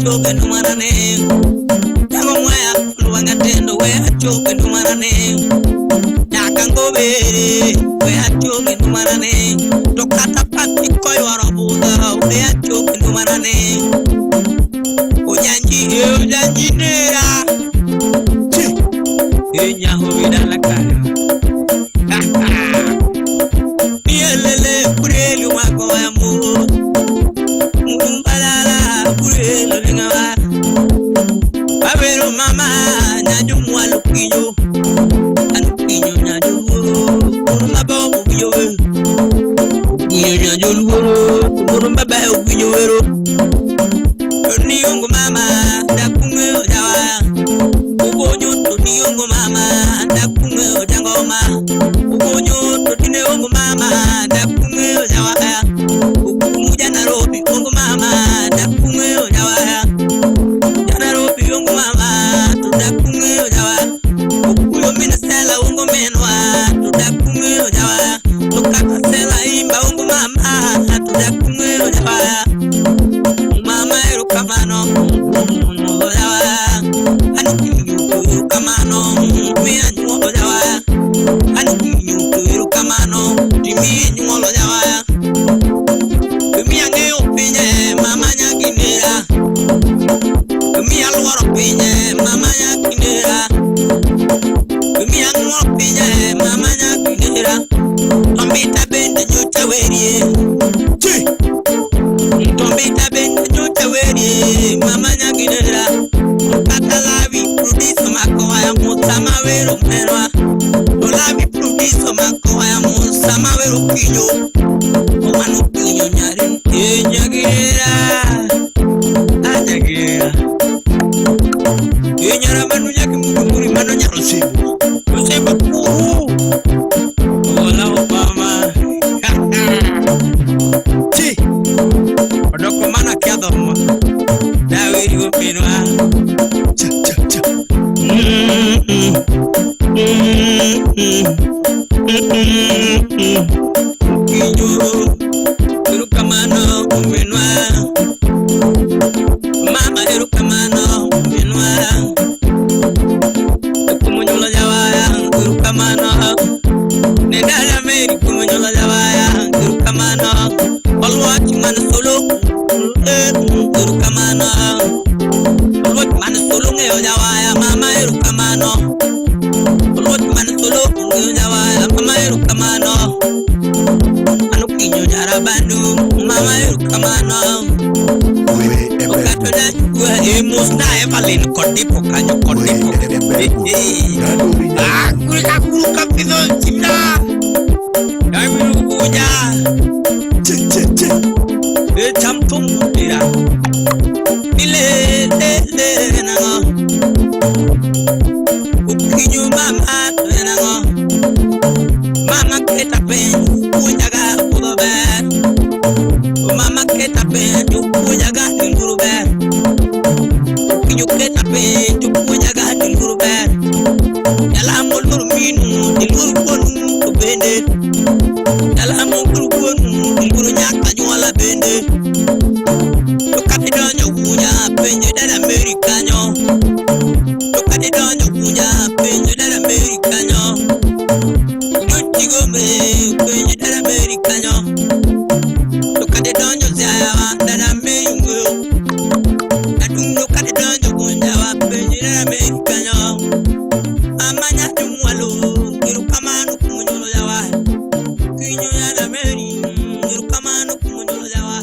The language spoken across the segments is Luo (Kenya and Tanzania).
achoke numarane Jango mwaya luwanga tendo we achoke numarane Nyaka ngobere we achoke numarane To kata pati koywaro budha we achoke numarane Ojanji e ojanji nera Chi E nyaho vidala kanyo Yelele kurelu mako ya mu Mumbalala kurelu lingawa Abero mama nyanyo mwalo kinyo Anu kinyo nyanyo luoro Munu maba ukinyo we Kinyo nyanyo luoro Munu maba ukinyo wero Niongo mama ndakunge ojawa Ugonyo to niongo mama ndakunge ojangoma Ugonyo to tinongo mama ndakunge ojawa Ukumuja Nairobi ongo mama ndakunge ojawa Nairobi ongo mama tundakunge ojawa Ukuyo minasela ongo menwa tundakunge ojawa Tukaka sela imba ongo mama tundakunge ojawa Mama erukamano ojawa Anu erukamano mianyu ojawa Anu erukamano timi nyuolo jawa Miange opinye mama nyakinera Mia luoro pinye mama nyakinera Mia luoro pinye mama nyakinera Tombita bende nyocha werie Chi Tombita bende nyocha werie mama nyakinera Katalavi produce mako ya musama wero merwa Olavi produce mako ya musama wero kinyo Omanu kinyo nyari nyagira Anyagira Nyara manu nyaki muri manu nyaro sibu Usibu kuru Ola Obama Chi Odoko mana kiadhomo Dawiri opinwa Cha cha cha Kinyo erukamano ominwa Mama erukamano ominwa Kumunyula jawaya erukamano Nedala meri kumunyula jawaya erukamano Olwach man solo erukamano Olwach man solo ng'eyo jawaya mama erukamano Olwach man solo ng'eyo jawaya mama erukamano Anu kinyo nyarabandu mama erukamano We eber Okato na chukua emus na Evelyn kodipo kanyo We kodipo eber Dadori Ah, kulika kuluka pidho chimna Daiwiru kuja Chi chi chi E chamtum tira Ile le le nango Ukinyu mama to nango Mama keta pen kunyaga kudo ber Mama keta pen kunyaga nguru ber Ukinyu keta pen kunyaga nguru ber Yala molur minu dilur konu to bende Yala molur konu dilur nyaka nyuala bende To kati donjo kunya penjo dada Amerikanyo To kati donjo kunya penjo dada Amerikanyo Jotigo me penjo dada Amerikanyo To kati donjo siawa dada Amerikanyo Adundo kati donjo kunya wa penjo dada Amerikanyo Amanya tumwalo erukamano kumunyolo yawa Kinyo ya Meri erukamano kumunyolo yawa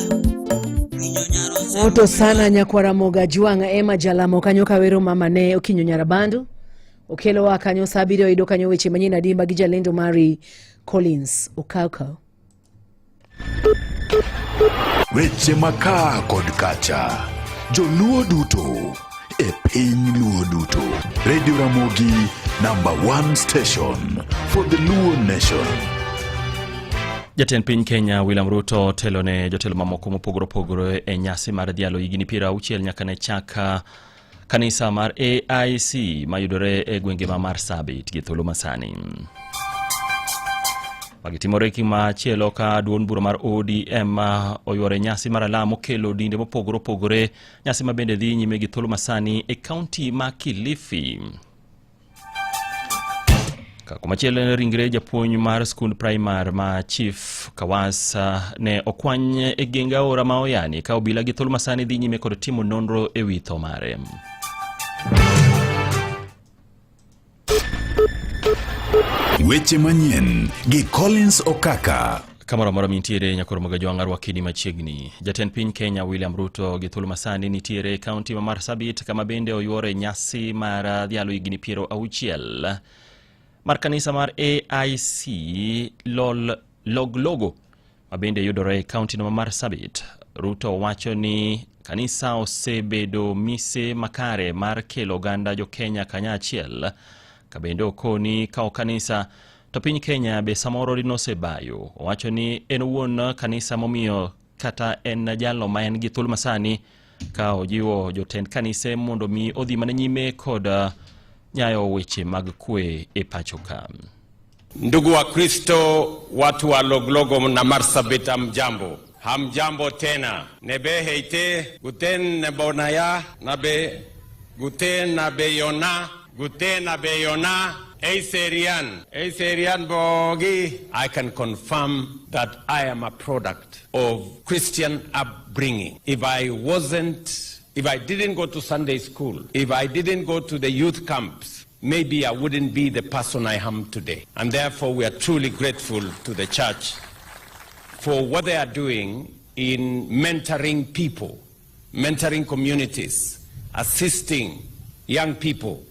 Kinyo nyaro Moto sana nyakwara Moga Jwang' Emma Jalamo kanyo kawero mama ne Okinyo Nyarabandu okelowa kanyo sa abiriyo yudo kanyo weche manyien adimba gi jalendo mari Collins Okauko. Weche makaa kod kacha Joluo duto e piny Luo duto Radio Ramogi number one station for the Luo nation. Jatend piny Kenya William Ruto otelo ne jotelo mamoko mopogore opogore e nyasi mar dhialo higni 60 nyaka ne chak kanisa mar AIC mayudore e gwenge ma Marsabit gi thuolo masani. Magi timore machielo ka duond bura mar ODM oyuoro nyasi mar alam mokelo dinde mopogore opogore, nyasi ma bende dhi nyime gi thuolo masani e kaunti ma Kilifi. Komachielo en ringre japuonj mar skund primar ma Chief Kawas ne okwany e geng aora ma Oyani ka obila gi thuolo masani dhi nyime kod timo nonro e wi tho mare. Weche manyien gi Collins Okaka. Kamoro amora mintiere nyakoro magajwang' arwakini machiegni. Jatend piny Kenya William Ruto gi thuolo masani nitiere e kaunti ma Marsabit kama bende oyuore nyasi mar dhialo higni 60 mar kanisa mar AIC Lol Loglogo ma bende yudore e kaunti no ma Marsabit. Ruto wacho ni kanisa osebedo mise makare mar kelo oganda jo Kenya kanyachiel ka bende okoni ka ok kanisa to piny Kenya be samoro dinosebayo. Owacho ni en owuon kanisa momiyo kata en jalno ma en gi thuolo masani ka ojiwo jotend kanise mondo mi odhi mana nyime kod nyayo weche mag kwe e pacho ka. Ndugu wa Kristo, watu wa Loglogo na Marsabit, hamjambo. Hamjambo tena. Nebe heite guten nebonaya nabe guten nabeyona guten nabeyona Eiserian Eiserian bogi. I can confirm that I am a product of Christian upbringing. If I wasn't, if I didn't go to Sunday school, if I didn't go to the youth camps, maybe I wouldn't be the person I am today. And therefore, we are truly grateful to the church for what they are doing in mentoring people, mentoring communities, assisting young people.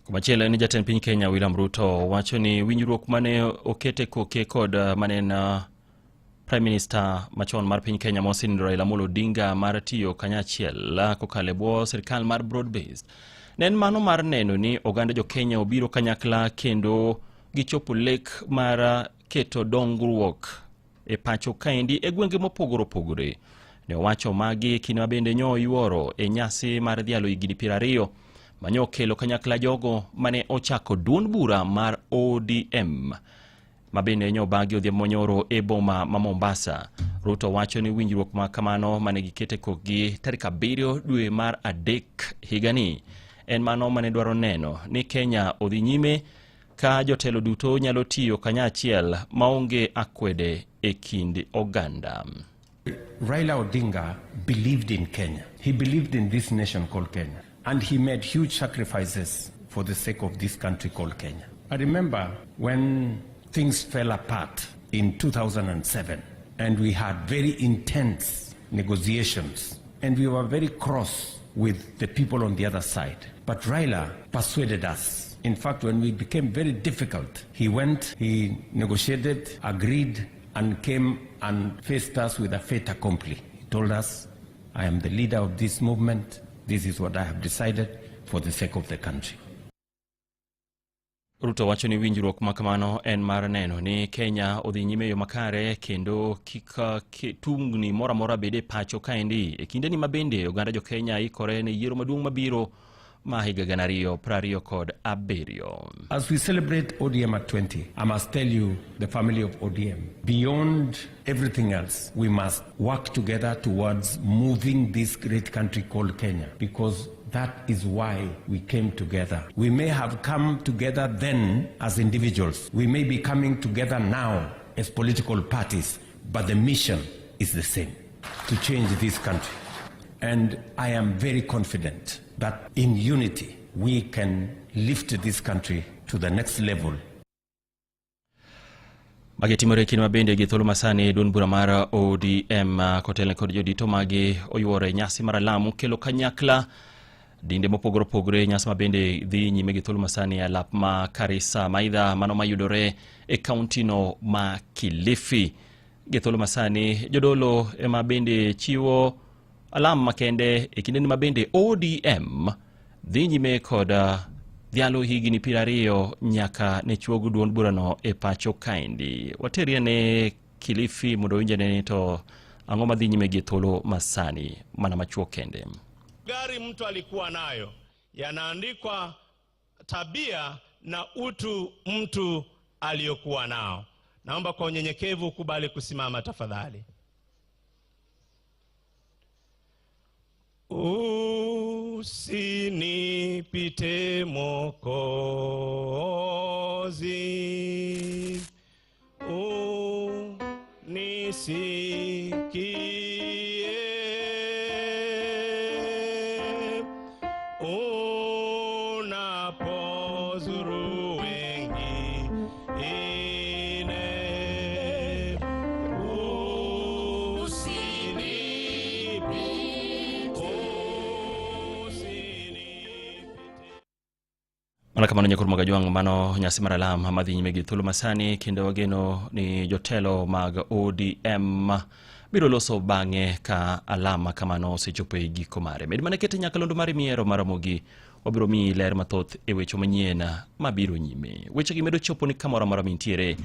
Komachielo en jatend piny Kenya William Ruto wacho ni winjruok mane okete koke kod mane en Prime Minister machon mar piny Kenya mosenindo Raila Amolo Odinga mar tiyo kanyachiel kokalo e bwo sirkal mar broad based ne en mano mar neno ni oganda jo Kenya obiro kanyakla kendo gichopo lek mar keto dongruok e pacho kaendi e gwenge mopogore opogore. Ne owacho magi kinde ma bende nyo oyuoro e nyasi mar dhialo higni 20 manyo okelo kanyakla jogo mane ochako duond bura mar ODM ma bende nyo obagi odhiambo manyoro e boma ma Mombasa. Ruto wacho ni winjruok ma kamano mane gikete kokgi tarik 7 dwe mar 3 higani en mano mane dwaro neno ni Kenya odhi nyime ka jotelo duto nyalo tiyo kanyachiel maonge akwede e kind oganda. Raila Odinga believed in Kenya. He believed in this nation called Kenya. And he made huge sacrifices for the sake of this country called Kenya. I remember when things fell apart in 2007 and we had very intense negotiations and we were very cross with the people on the other side. But Raila persuaded us. In fact, when we became very difficult, he went, he negotiated, agreed, and came and faced us with a fait accompli. He told us, I am the leader of this movement. This is what I have decided for the sake of the country. Ruto wacho ni winjruok ma kamano en mar neno ni Kenya odhi nyime e yo makare kendo kik tungni moro amora bed e pacho kaendi e kindeni ma bende oganda jo Kenya ikore ne yiero maduong' mabiro ma higa 2027. As we celebrate ODM at 20, I must tell you, the family of ODM, beyond everything else, we must work together towards moving this great country called Kenya, because that is why we came together. We may have come together then as individuals. We may be coming together now as political parties, but the mission is the same, to change this country. And I am very confident that in unity, we can lift this country to the next level. Magi timore kinde ma bende gi thuolo masani duond bura mar ODM kotelne kod jodito magi oyuoro e nyasi mar alam kelo kanyakla dinde mopogore opogore, nyasi ma bende dhi nyime gi thuolo masani e alap ma Karisa Maidha mano mayudore e kaunti no ma Kilifi. Gi thuolo masani jodolo ema bende chiwo alam makende e kindeni ma bende ODM dhi nyime kod dhialo higni 20 nyaka ne chuog duond burano e pacho kaendi. Waterie ne Kilifi mondo winjane ni to ang'o madhi nyime gi thuolo masani mana machuok kende. Gari mtu alikuwa nayo yanaandikwa tabia na utu mtu aliyokuwa nao. Naomba kwa unyenyekevu ukubali kusimama tafadhali. Usinipite Mwokozi, unisikie, unapozuru wengine, usinipite, usinipite. Mana kamano nyakor mag ajwang' mano nyasi mar alam madhi nyime gi thuolo masani kendo wageno ni jotelo mag ODM biro loso bang'e ka alam kamano osechopo e giko mare. Med mana kete nyakalondo mar miero mar Ramogi wabiro miyi ler mathoth e weche manyien mabiro nyime. Wechegi medo chopo ni kamoro amora mintiere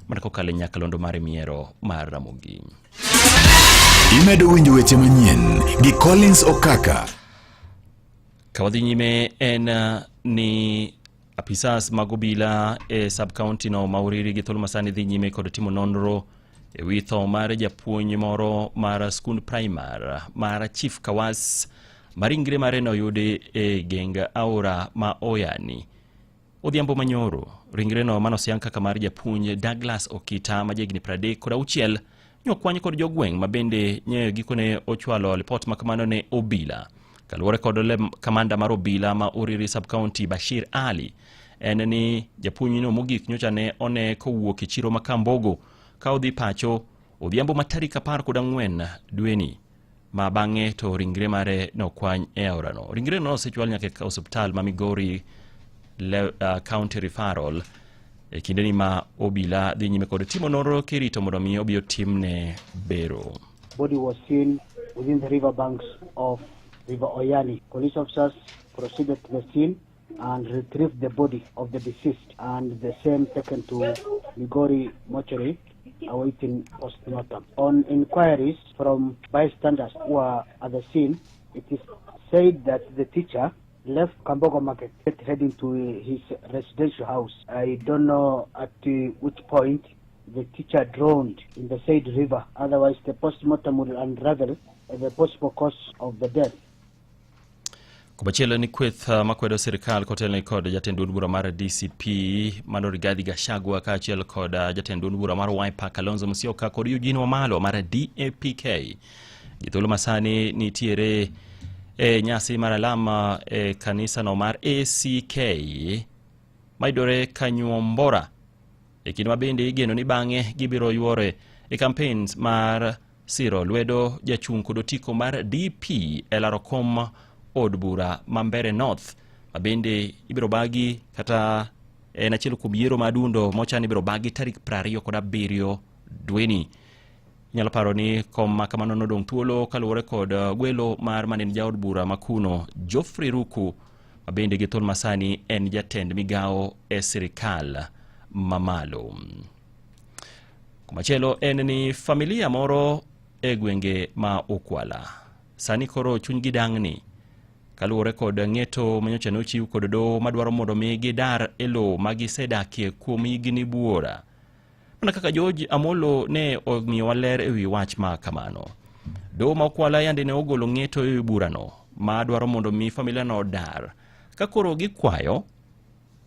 mana kokalo e nyakalondo mar miero mar Ramogi. Imedo winjo weche manyien gi Collins Okaka. Ka wadhi nyime en ni apisas mag obila e sub county no ma Uriri gi thuolo masani dhi nyime kod timo nonro e wi tho mar japuonj moro mar skund primar mar Chief Kawas ma ringre mare noyudi e geng aora ma Oyani odhiambo manyoro. Ringreno manoseyang kaka mar japuonj Douglas Okita ma jahigni 36 nyokwany kod jogweng' ma bende nyoyo gikone ochwalo lipot ma kamano ne obila. Kaluwore kod kamanda mar obila ma Uriri sub county Bashir Ali, en ni japuonjno mogik nyocha ne one kowuok e chiro ma Kambogo ka odhi pacho odhiambo ma tarik 14 dweni ma bang'e to ringre mare nokwany e aorano. Ringreno nosechwal nyaka e osiptal ma Migori County Referral e kindeni ma obila dhi nyime kod timo nonro kirito mondo mi obi otimne bero. Body was seen within the river banks of River Oyani. Police officers proceeded to the scene and retrieved the body of the deceased, and the same taken to Migori mortuary awaiting post-mortem. On inquiries from bystanders who are at the scene, it is said that the teacher left Kambogo Market heading to his residential house. I don't know at which point the teacher drowned in the said river. Otherwise, the post-mortem will unravel the possible cause of the death. Komachielo ni kweth makwedo sirikal kotelne kod jatend duond bura mar DCP mano Rigathi Gachagua kaachiel kod jatend duond bura mar Wiper Kalonzo Musyoka kod Eugene Wamalwa mar DAPK. Gi thuolo masani nitiere e nyasi mar alama e kanisano mar ACK mayudore Kanyuombora e kinde ma bende igeno ni bang'e gibiro yuore e campaigns mar siro lwedo jachung' kod otiko mar DP e laro kom od bura ma Mbeere North ma bende ibiro bagi kata en achiel kuom yiero madundo mochan ibiro bagi tarik 27 dweni. Inyalo paro ni kom ma kamano nodong' thuolo kaluwore kod gwelo mar mane en jaod bura ma kuno Geoffrey Ruku ma bende gi thuolo masani en jatend migawo e sirikal mamalo. Kumachielo en ni familia moro e gwenge ma Ukwala sani koro chunygi dang'ni kaluwore kod ng'eto manyocha nochiw kod doho madwaro mondo mi gidar e lowo ma gisedakie kuom higni buora. Mana kaka George Amolo ne omiyowa ler e wi wach ma kamano. Doho ma Ukwala yande ne ogolo ng'eto e wi burano ma dwaro mondo mi familia no odar ka koro gikwayo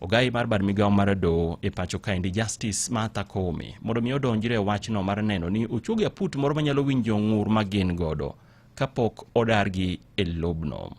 ogai mar bad migawo mar doho e pacho kaendi Justice Martha Koome mondo mi odonjre e wachno mar neno ni ochuogi aput moro manyalo winjo ng'ur ma gin godo kapok odargi e lobno.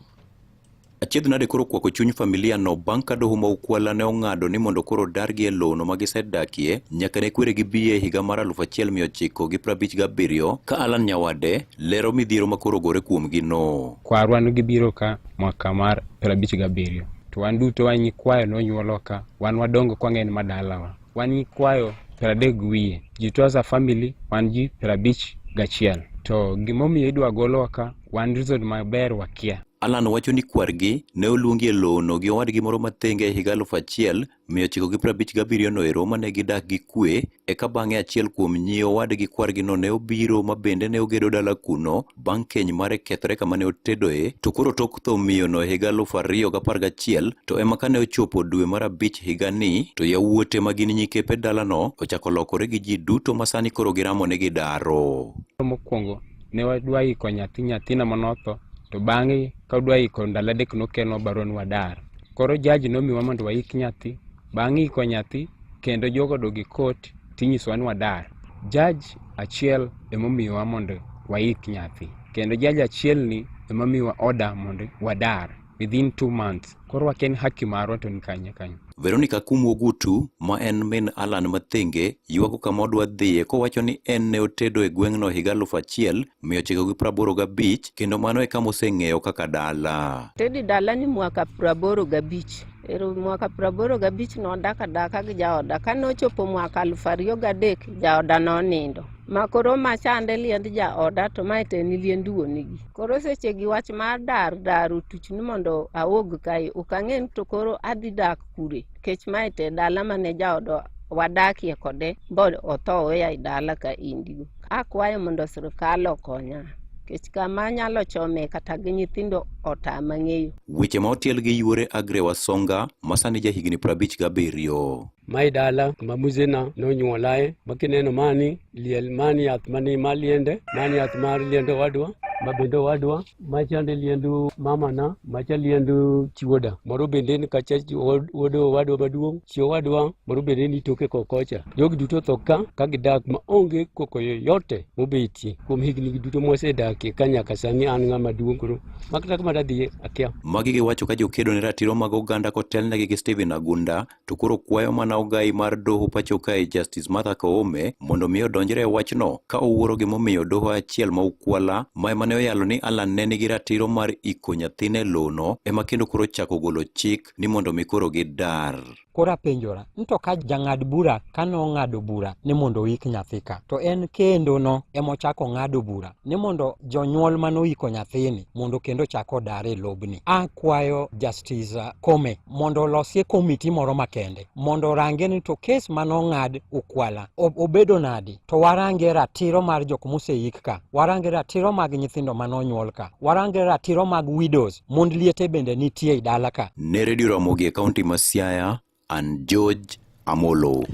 Achiedh nade koro kwako chuny familia no bang' ka doho ma Ukwala ne ong'ado ni mondo koro dargi e lowono ma gisedakie nyaka ne kweregi bi e higa mar 1957 ka Alan Nyawade lero midhiero ma koro ogore kuomgi no. Kwarwa ne gibiro ka mwaka mar 57 to wan duto wan nyikwayo nonyuolwa ka, wan wadongo kwang'e ni madalawa. Wan nyikwayo 30 wiye, ji to as a family wan ji 51. To gimomiyo idwa golwa ka, wan reason maber wakia. Alan wacho ni kwargi ne oluongi e lowono gi owadgi moro mathenge e higa 1957 no ero mane gidak gi kwe eka bang'e achiel kuom nyi owadgi kwargino ne obiro ma bende ne ogedo dala kuno bang' keny mare kethore kama ne otedoe to koro tok tho miyono e higa 2011 to ema kane ochopo dwe mar abich higani to yawuote ma gin nyikepe dalano ochako lokore gi ji duto ma sani koro giramo ni gidaro. Mokwongo ne wadwa iko nyathi nyathina manotho to bang'e ka wadwa iko ndalo adek nokelnwa barua ni wadar. Koro judge nomiwa mondo waik nyathi, bang' iko nyathi kendo jogo odog e court tinyisowa ni wadar. Judge achiel emomiyowa mondo waik nyathi kendo judge achiel ni emomiyowa order mondo wadar within 2 months. Koro wakia ni haki marwa to ni kanye kanyo. Veronica Kumu Ogutu, ma en min Alan Mathenge, ywago kama odwa dhiye kowacho ni en ne otedo e gweng'no higa 1985 kendo mano e kama oseng'eyo kaka dala. Tedi dala ni mwaka 85. Ero mwaka 85 nodak adaka gi jaoda. Kane ochopo mwaka 2003 jaoda nonindo. Ma koro machande liend jaoda to mae to en liend wuonigi. Koro seche gi wach mar dar dar otuch ni mondo awuog kae. Ok ang'e ni to koro adhi dak kure. Nikech mae to e dala mane jaoda wadakie kode bo otho oweya e dala ka indigo. Akwayo mondo sirkal okonya. Nikech kama anyalo chome kata gi nyithindo otama ng'eyo. Weche ma otiel gi yuore Aggrey Wasonga ma sani jahigni 57. Mae dala ma muzena nonyuolae, ma kineno mani liel mani yath mani ma liende, mani yath mar liend owadwa, ma bende owadwa, machande liend mamana, macha liend chiwoda. Moro bende ni kacha wuod owadwa maduong', chi owadwa, moro bende ni toke kokocha. Jogi duto otho ka, ka gidak ma onge koko yoyote mobetie kuom higni duto mwasedakie ka nyaka sani an ng'ama duong' koro makata kama dadhiye akia. Magi giwacho ka jokedo ne ratiro mag oganda kotelnegi gi Stephen Agunda to koro kwayo mana ogai mar doho pacho kae Justice Martha Koome mondo mi odonjre e wachno ka owuoro gimomiyo doho achiel ma Ukwala ma ema ne oyalo ni Alan ne nigi ratiro mar iko nyathine e lowono ema kendo koro chako golo chik ni mondo mi koro gidar. Koro apenjora ni to ka jang'ad bura kane ong'ado bura ni mondo oik nyathi ka, to en kendo no emochako ong'ado bura ni mondo jonyuol mane oiko nyathini mondo kendo ochak odar e lobni. Akwayo Justice Koome mondo olosie komiti moro makende mondo orange ni to kes mane ong'ad Ukwala obedo nadi, to warange ratiro mar jok moseik ka, warange ratiro mag nyithindo mane onyuol ka, warange ratiro mag widows, mond liete bende nitie e dala ka. Ne Radio Ramogi e kaunti ma Siaya, an George Amolo.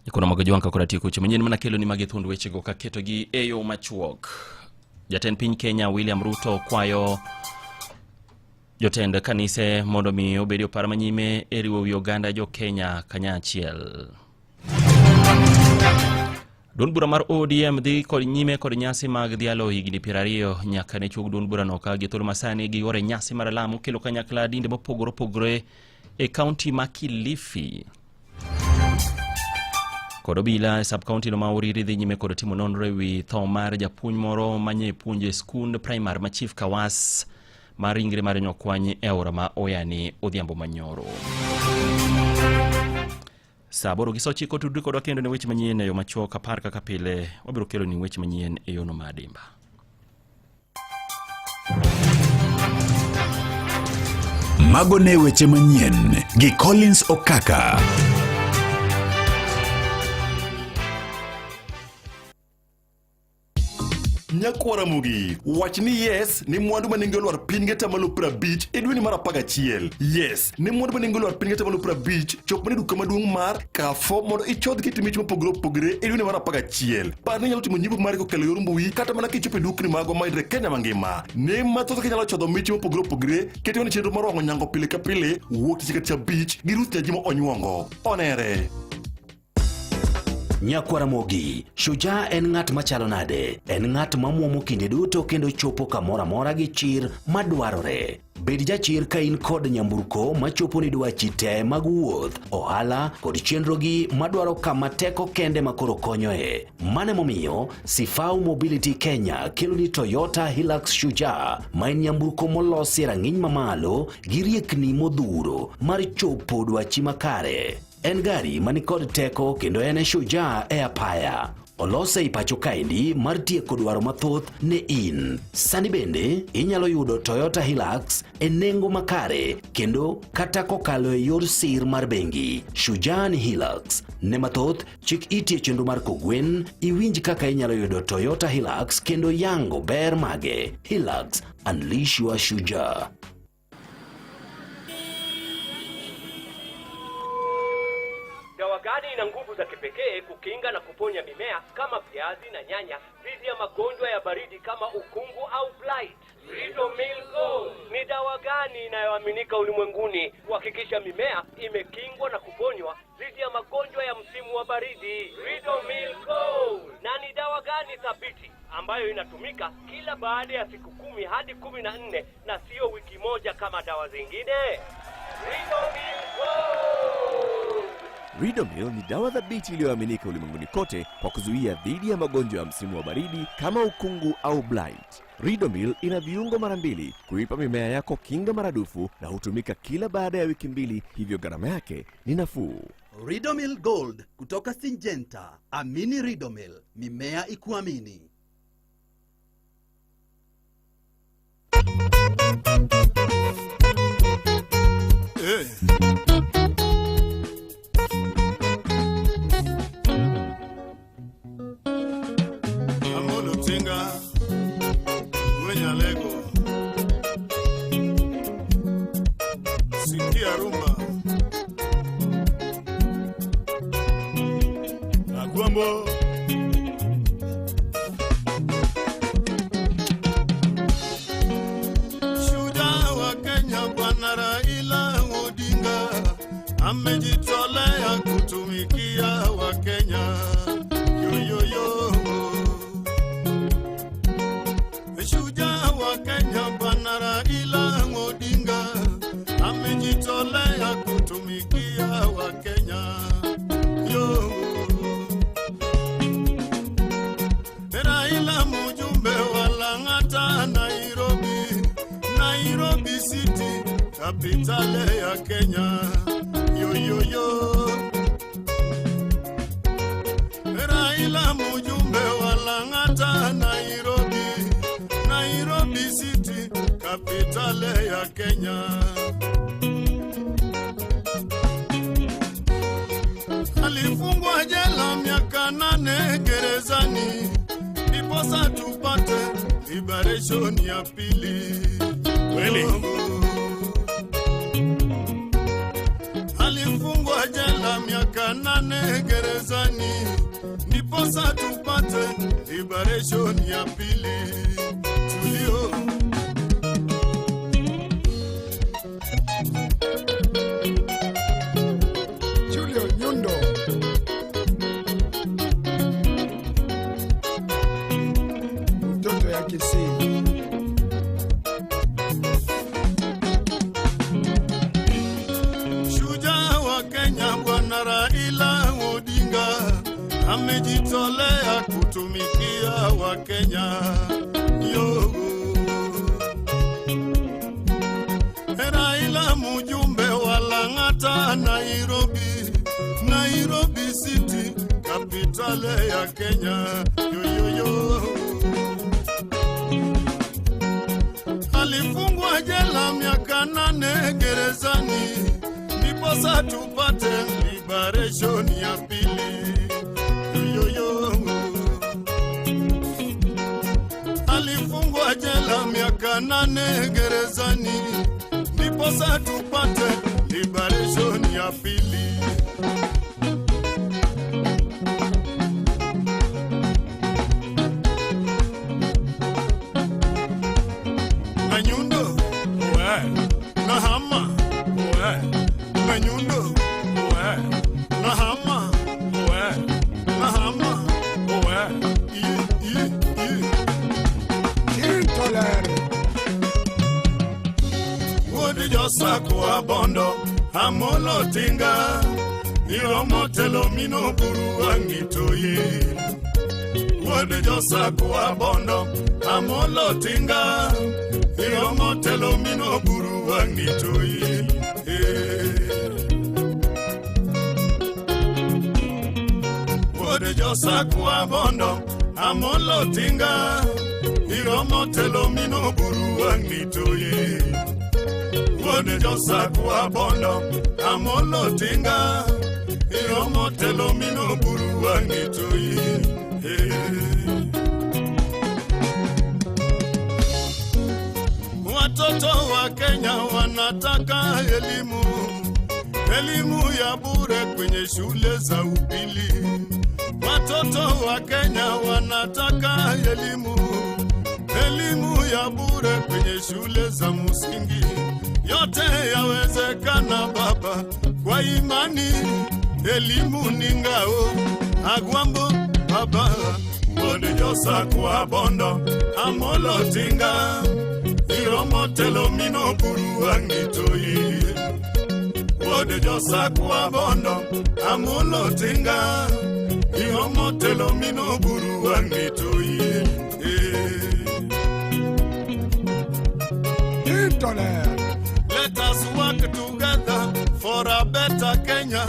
Ikono mago jwang' kakora tieko weche manyien mana kelo ni magi thuond wechego kaketogi e yo machuok. Jatend piny Kenya William Ruto kwayo jotend kanise mondo mi obed e opara manyime e riwo wi oganda jo Kenya kanyachiel. Duond bura mar ODM dhi kod nyime kod nyasi mag dhialo higni 20 nyaka ne chuog duond burano ka gi thuolo masani giyuoro e nyasi mar alam kelo kanyakla dinde mopogore opogore e kaunti ma Kilifi. Kod obila e sub county no ma Uriri dhi nyime kod timo nonro e wi tho mar japuonj moro manye puonjo e skund primary ma Chief Kawas mar ringre mare nyokwany e aora ma Oyani odhiambo manyoro. Saa 8:09 tudri kodwa kendo ne weche manyien e yo machuok 10 kaka pile wabiro kelo ni weche manyien e yono ma adimba. Mago ne weche manyien gi Collins Okaka. Nyakwara Ramogi, wach ni yes ni mwandu ma nengo olwar piny gi atamalo 50 e dweni mar 11. Yes ni mwandu ma nengo olwar piny gi atamalo 50 chop mana e duka maduong' mar Carrefour mondo ichodh kit mich mopogore opogore e dweni mar 11. Par ni inyalo timo nyiepo mari kokalo yor mbui kata mana kichopo e dukni magwa mayudore Kenya mangima. Ne mathoth kaka inyalo chodho mich mopogore opogore, ket mana chenro mar wang'o nyango pile ka pile wuok tich ka tich abich gi Ruth Nyajimo Onyuongo. Onere. Nyakwaramogi, Shujaa en ng'at machalo nade? En ng'at mamuomo kinde duto kendo chopo kamoro amora gi chir madwarore. Bed jachir ka in kod nyamburko machopo ni dwachi te mag wuoth, ohala kod chenrogi madwaro kama teko kende makoro konyoe. Mano emomiyo Sifau Mobility Kenya kelo ni Toyota Hilux Shujaa ma en nyamburko molosi e rang'iny mamalo gi riekni modhuro mar chopo dwachi makare. En gari manikod teko kendo en e shujaa e apaya. Olose ei pacho kaendi mar tieko dwaro mathoth ne in. Sani bende inyalo yudo Toyota Hilux e nengo makare kendo kata kokalo e yor sir mar bengi. Shujaa ni Hilux. Ne mathoth, chik iti e chenro mar Kogwen, iwinj kaka inyalo yudo Toyota Hilux kendo yango ber mage. Hilux, unleash your Shujaa. Dawa gani ina nguvu za kipekee kukinga na kuponya mimea kama viazi na nyanya dhidi ya magonjwa ya baridi kama ukungu au blight? Ridomil Gold. Ni dawa gani inayoaminika ulimwenguni kuhakikisha mimea imekingwa na kuponywa dhidi ya magonjwa ya msimu wa baridi? Ridomil Gold. Na ni dawa gani thabiti ambayo inatumika kila baada ya siku 10 hadi 14 na sio wiki moja kama dawa zingine? Ridomil Gold. Ridomil ni dawa thabiti iliyoaminika ulimwenguni kote kwa kuzuia dhidi ya magonjwa ya msimu wa baridi kama ukungu au blight. Ridomil ina viungo mara mbili kuipa mimea yako kinga maradufu na hutumika kila baada ya wiki 2, hivyo gharama yake ni nafuu. Ridomil Gold kutoka Syngenta. Amini Ridomil, mimea ikuamini. Hey. Amolo Tinga, Mwenyalego, Sikia Rumba, Agwambo. Shujaa wa Kenya Bwana Raila Odinga amejitolea kutumikia Wakenya. Yoyoyo. Shujaa wa Kenya Bwana Raila Odinga amejitolea kutumikia Wakenya. Yo. Raila mjumbe wa Lang'ata Nairobi, Nairobi City, kapitale ya Kenya. Yo yo yo. Raila mjumbe wa Lang'ata Nairobi, Nairobi City, kapitale ya Kenya. Alifungwa jela miaka 8 gerezani, ndiposa tupate liberation ya pili. Kweli. Alifungwa jela miaka 8 gerezani, ndiposa tupate liberation ya pili. Tulio Julio Nyundo. Mtoto ya Kisii. Shujaa wa Kenya Bwana Raila Odinga amejitolea kutumikia Wakenya. Yo. Raila mjumbe wa Lang'ata Nairobi, Nairobi City, kapitale ya Kenya. Yo, yo, yo. Alifungwa jela miaka 8 gerezani, ndiposa tupate liberation ya pili. Yo, yo, yo. Alifungwa jela miaka 8 gerezani, ndiposa tupate liberation ya pili. Na nyundo, we. Na hama, we. Na nyundo, we. Na hama, we. Na hama, we. I, I, I. Kintoler. Wodi Josako Abondo, Amolo Tinga, Iromo telo mino buru angitoye. Wodi Josako Abondo, Amolo Tinga, Iromo telo mino buru angitoye. Wuod Josakwa Bondo, Amolo Tinga, Iromo telo mino buru wang'i toyi. Wuod Josakwa Bondo, Amolo Tinga, Iromo telo mino buru wang'i toyi. Hey. Watoto wa Kenya wanataka elimu, elimu ya bure kwenye shule za upili. Watoto wa Kenya wanataka elimu, elimu ya bure kwenye shule za msingi. Yote yawezekana baba, kwa imani, elimu ni ngao. Agwambo baba, Wuod Josakwa Bondo, Amolo Tinga, Iromo telo mino buru wang'i toyi. Wuod Josakwa Bondo, Amolo Tinga, Iromo telo mino buru wang'i toyi. Let us work together for a better Kenya.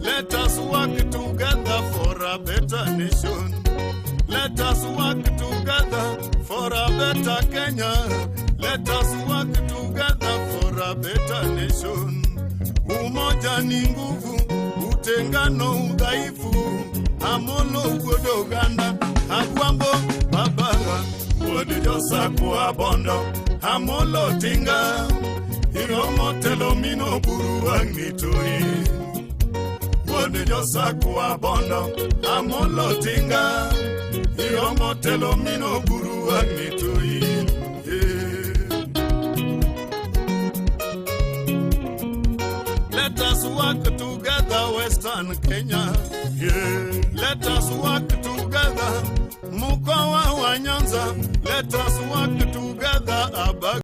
Let us work together for a better nation. Let us work together for a better Kenya. Let us work together for a better nation. Umoja ni nguvu, utengano udhaifu. Amolo wuod oganda, Agwambo baba, Wuod Josakwa Bondo, Amolo Tinga, Iromo telo mino buru wang'i toyi. Wuod Josakwa Bondo, Amolo Tinga, Iromo telo mino buru wang'i toyi. Let us work together, Western Kenya. Yeah. Let us work together, Mkoa wa Nyanza. Let us work together, Abag.